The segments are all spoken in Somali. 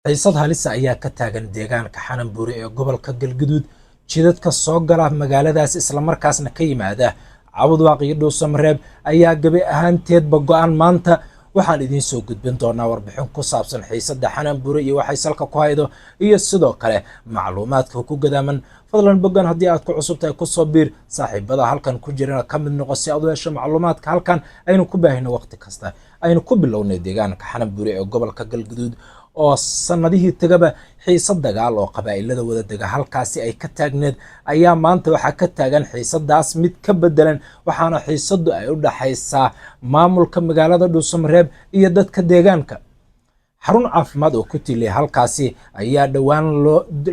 Xiisad halis ah ayaa ka taagan deegaanka Xananbuuri ee gobolka Galgaduud. Jidadka soo gala magaaladaas islamarkaasna ka yimaada Cabudwaaq iyo Dhuusamareeb ayaa gebi ahaanteedba go'an. Maanta waxaan idiin soo gudbin doonaa warbixin ku saabsan xiisadda Xananbuuri iyo waxay salka ku haydo, iyo sidoo kale macluumaadka ku gadaaman. Fadlan boggan haddii aad ku cusub tahay kusoo biir, saaxiibada halkan ku jirana ka mid noqo si aad u hesho macluumaadka halkan aynu ku baahino waqti kasta. Aynu ku bilownay deegaanka Xananbuuri ee gobolka Galgaduud oo sanadihii tagaba xiisad dagaal oo qabaa'ilada wada dega halkaasi ay ka taagneed ayaa maanta waxaa ka taagan xiisadaas mid ka bedelan, waxaana xiisadu ay u dhaxaysaa maamulka magaalada Dhuusamareeb iyo dadka deegaanka. Xarun caafimaad oo ku tiilay halkaasi ayaa dhowaan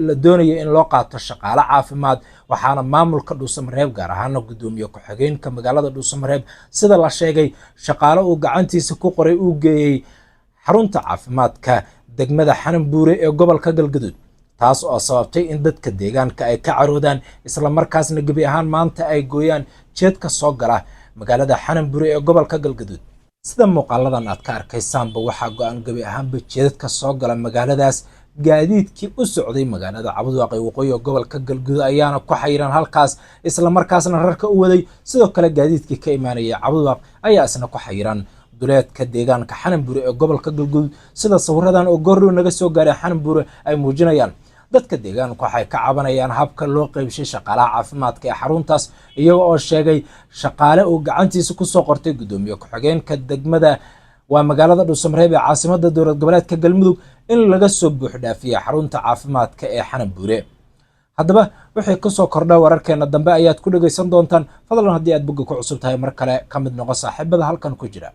la doonaya in loo qaato shaqaale caafimaad, waxaana maamulka Dhuusamareeb, gaar ahaana guddoomiye ku-xigeenka magaalada Dhuusamareeb, sida la sheegay shaqaale uu gacantiisa ku qoray uu geeyey xarunta caafimaadka degmada Xananbuure ee gobolka Galgaduud, taas oo sababtay in dadka deegaanka ay ka caroodaan, islamarkaasna gebi ahaan maanta ay gooyaan jeedka soo gala magaalada Xananbuure ee gobolka Galgaduud. Sida muuqaaladan aad ka arkaysaanba, waxaa go'an gebi ahaanba jeedadka soo gala magaaladaas. Gaadiidkii u socday magaalada Cabudwaaq ee waqooyiga gobolka Galguduud ayaana ku xayiran halkaas, islamarkaasna rarka u waday. Sidoo kale gaadiidkii ka imaanayay Cabudwaaq ayaa isna ku xayiran duleedka deegaanka Xananbuure ee gobolka Galguduud, sida sawiradan oo goordhow naga soo gaaray Xananbuure ay muujinayaan. Dadka deegaanku waxay ka cabanayaan habka loo qeybshay shaqaalaha caafimaadka ee xaruntaas, iyaga oo sheegay shaqaale uu gacantiisa kusoo qortay guddoomiye ku-xigeenka degmada, waa magaalada Dhuusamareeb ee caasimada dowlad goboleedka Galmudug, in laga soo buuxdhaafiyey xarunta caafimaadka ee Xananbuure. Haddaba wixii kasoo kordha wararkeena dambe ayaad ku dhegaysan doontaan. Fadlan haddii aad bogga ku cusub tahay, mar kale ka mid noqo saaxiibada halkan ku jira.